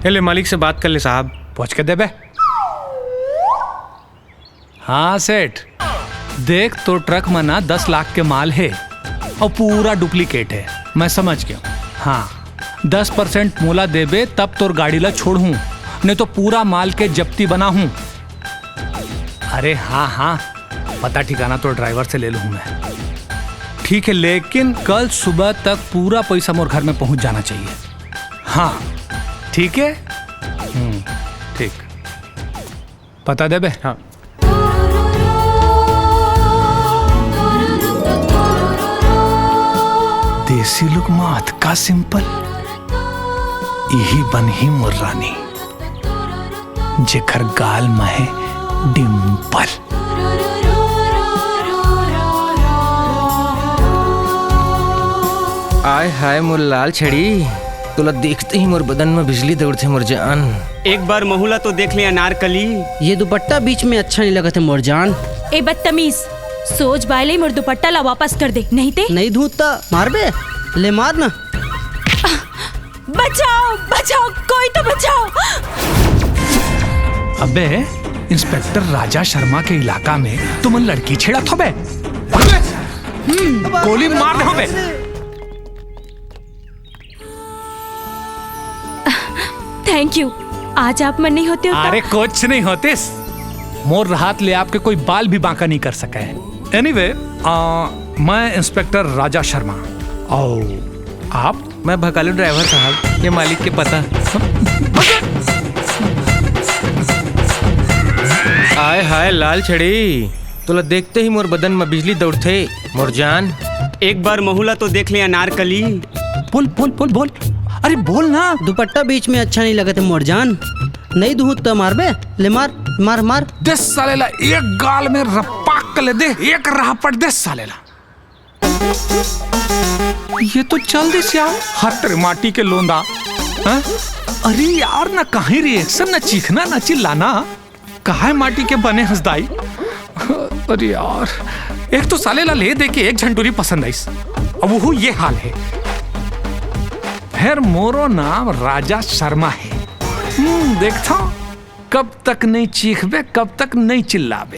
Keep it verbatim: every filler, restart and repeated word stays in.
ये ले, मालिक से बात कर ले साहब। पहुंच के देबे। हाँ सेठ, देख, तोर ट्रक में ना दस लाख के माल हे अउ पूरा डुप्लीकेट हे। मैं समझ गया हूँ। हाँ, दस परसेंट मोला देबे तब तोर गाड़ी ला छोड़हूँ, नहीं तो पूरा माल के जब्ती बनाहूँ। अरे हाँ हाँ, पता ठिकाना तो ड्राइवर से ले लूँ मैं। ठीक है, लेकिन कल सुबह तक पूरा पैसा मोर घर में पहुँच जाना चाहिए। हाँ, ठीक है। हम्म, ठीक। पता देबे? हाँ। देसी लुक मात का सिंपल, इही बनही मोर रानी, जेकर गाल में है डिंपल। आय हाय मोर लाल छड़ी, तोला देखते ही मोर बदन में बिजली दौड़थे मोर जान। एक बार महू ला तो देख ले अनारकली। ये दुपट्टा बीच में अच्छा नहीं लगत है मोर जान। ए बदतमीज, सोच बाय ले मोर दुपट्टा ला वापस कर दे, नहीं ते नहीं धूत त मारबे, ले मार ना। बचाओ, बचाओ, कोई तो बचाओ। अबे, इंस्पेक्टर राजा शर्मा के इलाका में तुमन लड़की छेड़त होबे? अबे, हम्म, गोली मार दे होबे। Thank you. आज आप मन नहीं होते हो तो अरे, कुछ नहीं होतिस। मोर हाथ ले आपके कोई बाल भी बांका नहीं कर सके है। एनीवे, आ, मैं इंस्पेक्टर राजा शर्मा। और आप? मैं भकालू ड्राइवर साहब, ये मालिक के पता। आय हाय लाल छड़ी, तोला देखते ही मोर बदन में बिजली दौड़थे मोर जान। एक बार महू ला तो देख ले अनारकली। बोल, बोल, बोल, बोल। अरे बोल ना। दुपट्टा बीच में अच्छा नहीं लगत है मोर जान। नहीं दूँ त मारबे, ले मार, मार, मार। दे साले ला एक गाल में रपाक ले दे, एक राहपट दे साले ला। ये तो चल दिस यार, हत रे माटी के लोंदा। हाँ? अरे यार, ना कहीं रिएक्शन, ना चीखना, ना चिल्लाना। काहे माटी के बने हस दाई? अरे यार, एक तो साले ला ले दे के एक झन टूरी पसंद आइस, अब वो ये हाल है। फिर मोरो नाम राजा शर्मा है। हम्म, देखता हूँ, कब तक नहीं चीखबे, कब तक नहीं चिल्लाबे।